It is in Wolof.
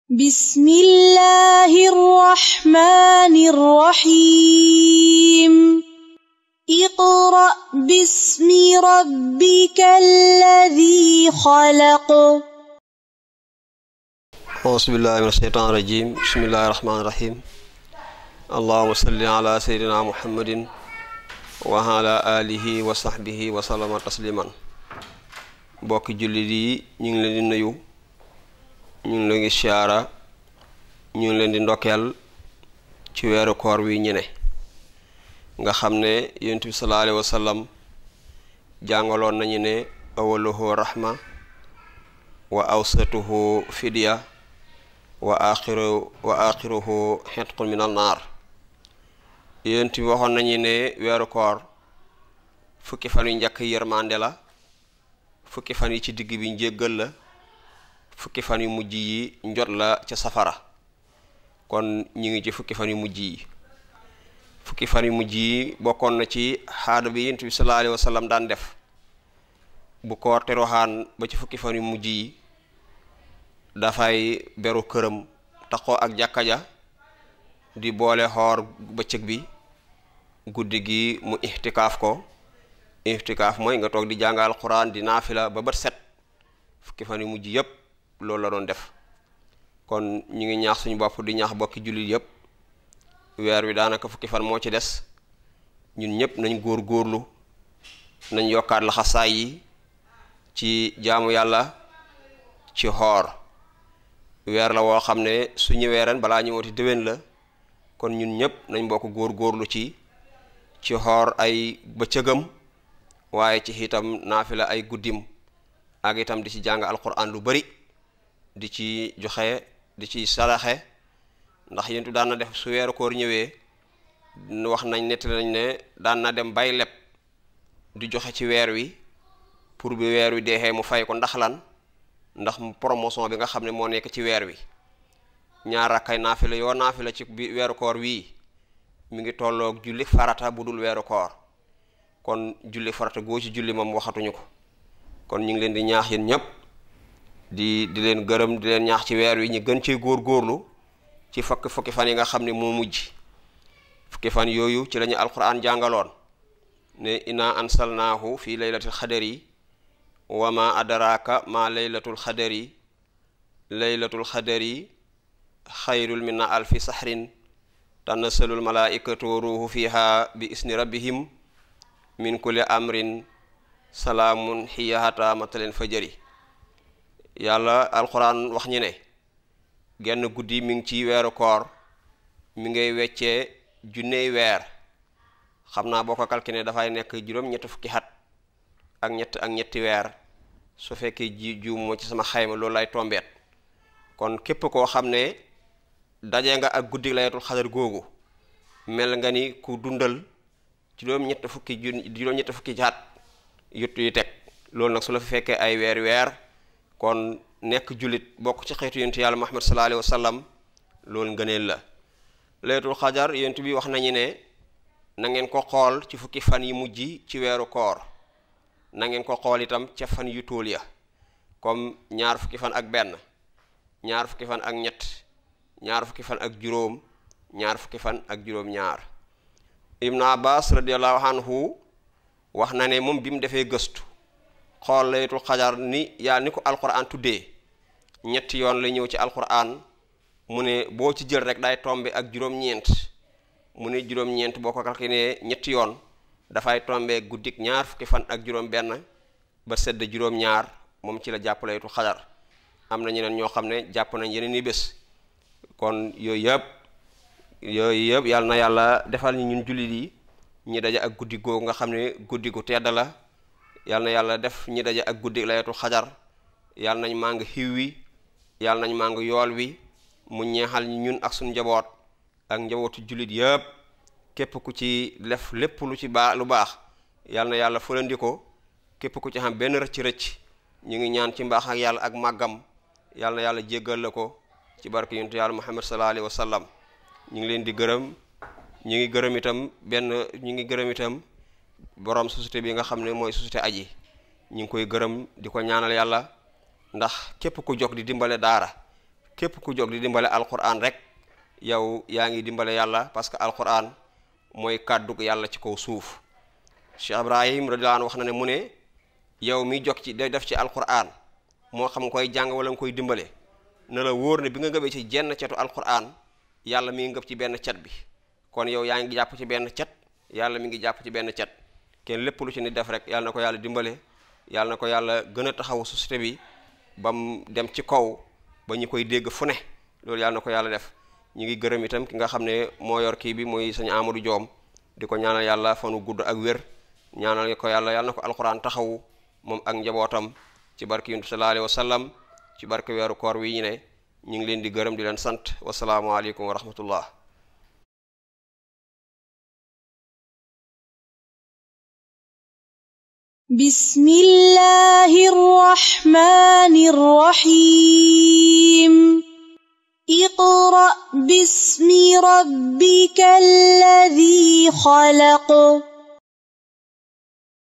بسم الله الرحمن الرحيم اقرأ باسم ربك الذي خلق أعوذ بالله من الشيطان الرجيم بسم الله الرحمن الرحيم اللهم صل على سيدنا محمد وعلى آله وصحبه وسلم تسليما bokki jullit yi ñu ngi leen di nuyu ñu ngi leen di siyaara ñu ngi leen di ndokkeel ci weeru koor wi ñu ne nga xam ne yonent bi sallallahu alayhi wa sallam jàngaloon nañu ne awaluhu rahma wa awsatuhu fidya wa axiruhu xetqun min al naar yonent bi waxoon nañu ne weeru koor fukki fan yu njëkk yërmande la fukki fan yi ci digg bi njéggal la fukki fan yu mujj yi njot la ca safara kon ñu ngi ci fukki fan yu mujj yi fukki fan yu mujj yi bokkoon na ci xaada bi yonent bi sallallahu alayhi wa sallam daan def bu koor te roxaan ba ci fukki fan yu mujj yi dafay beru këram taxoo ak jàkka ja di boole xoor bëccëg bi guddi gi mu ixtikaaf ko ixtikaaf mooy nga toog di jàngal Alxuraan di naafila ba bët set fukki fan yu mujj yépp loolu la doon def kon ñu ngi ñaax suñu bopp di ñaax bokki jullit yépp weer wi daanaka fukki fan moo ci des ñun ñépp nañ góor-góorlu nañ yokkaat laxasaay yi ci jaamu yàlla ci xoor weer la woo xam ne su ñëwee ren balaa ñëwati déwén la kon ñun ñépp nañ bokk góor-góorlu ci xoor ay bëccëgam waaye ci itam naafila ay guddim ak itam di ci jàng alquran lu bari di ci joxe di ci saraxe ndax yentu daan na def su weeru koor ñëwee wax nañ nettali nañ ne daan na dem bay leb di joxe ci weer wi pour bi weer wi deexee mu fay ko ndax lan ndax promotion bi nga xam ne moo nekk ci weer wi ñaar rakkay naafila yoo naafila ci bi weeru koor wii mi ngi tolloog julli farata bu dul weeru koor kon julli farata goo ci julli moom waxatuñu ko kon ñu ngi leen di ñaax yéen ñépp di leen gërëm di leen ñaax ci weer wi ñu gën cee góor-góorlu ci fukki fan yi nga xam ne moo mujj fukki fan yooyu ci lañu alquran jàngaloon ne inna ansalnaahu fi laylatil xadari wa ma adraka ma laylatul xadari xayrul min alfi sahrin tanassalul malaikatu ruuhu fiha bi isni rabbihim min kulli amrin salaamun hiya hatta matalin fajari yàlla alquran wax ñi ne genn guddi mi ngi ci weeru koor mi ngay weccee junney weer xam naa boo ko calculé dafay nekk juróom-ñetti fukki at ak ñetti weer su fekkee juum moo ci sama xayma loolu lay tombeet kon képp koo xam ne daje nga ak guddi laylatul xadar googu mel nga ni ku dundal juróom-ñetti fukki at yuttu yu teg loolu nag su la fi fekkee ay weer kon nekk jullit bokk ci xeetu yonent yàlla Muhammad sallallahu alayhi wa sallam loolu ngëneel la laylatul xadar yonent bi wax nañu ne na ngeen ko xool ci fukki fan yi mujj ci weeru koor na ngeen ko xool itam ca fan yu tóol ya comme ñaar fukki fan ak benn ñaar fukki fan ak ñett ñaar fukki fan ak juróom ñaar fukki fan ak juróom-ñaar Ibn Abbas radiyallahu anhu wax na ne moom bi mu defee gëstu xool laylatul xadar ni ko alquran tuddee ñetti yoon la ñëw ci alquran mu ne boo ci jël rek day tombe ak juróom-ñeent mu ne juróom-ñeent boo ko calculé ñetti yoon dafay tombe guddik ñaar fukki fan ak juróom-benn ba sedd juróom-ñaar moom ci la jàpp laylatul xadar am na ñeneen ñoo xam ne jàpp nañ yeneen i bés kon yooyu yëpp yàlla na yàlla defal ñu ñun jullit yi ñi daje ak guddi googu nga xam ne guddi gu tedd la yàlla na yàlla def ñi daje ak guddi laylatul xadar yàlla nañ màng xiw wi yàlla nañ màng yool wi mu ñeexal ñun ak suñu njaboot ak njabootu jullit yëpp képp ku ci def lépp lu ci lu baax yàlla na yàlla fëlandi ko képp ku ci xam benn rëcc-rëcc ñu ngi ñaan ci mbaax ak yàlla ak màggam yàlla na yàlla jéggal la ko ci barke yonent yàlla Muhammad sallallahu alayhi wa sallam ñu ngi leen di gërëm ñu ngi gërëm itam borom société bi nga xam ne mooy société aji ñu ngi koy gërëm di ko ñaanal yàlla ndax képp ku jóg di dimbale daara képp ku jóg di dimbale alquran rek yow yaa ngi dimbale yàlla, parce que alquran mooy kàddug yàlla ci kaw suuf. Cheikh Ibrahim radiyallahu anhu wax na ne mu ne yow mi jóg ci day def ci alquran moo xam nga koy jàng wala nga koy dimbale na la wóor ne bi nga ngëbee ci jenn cetu alquran yàlla mi ngi ngëb ci benn cet bi, kon yow yaa ngi jàpp ci benn cet, yàlla mi ngi jàpp ci benn cet. kenn lépp lu ci nit def rek yàlla na ko yàlla dimbale, yàlla na ko yàlla gën a taxaw société bi ba mu dem ci kaw ba ñu koy dégg fu ne, loolu yàlla na ko yàlla def. ñu ngi gërëm itam ki nga xam ne moo yor kii bi muy sëñ Amadou Diom, di ko ñaanal yàlla fanu gudd ak wér, ñaanal ko yàlla na ko alquran taxawu moom ak njabootam ci barke yunus sallallahu alayhi wa sallam, ci barke weeru koor wi ñu ne. ñu ngi leen di gërëm di leen sant. wasalaamu aleykum wa rahmatullah. bismillahir rahmanir rahim. اقرأ باسم ربك الذي خلق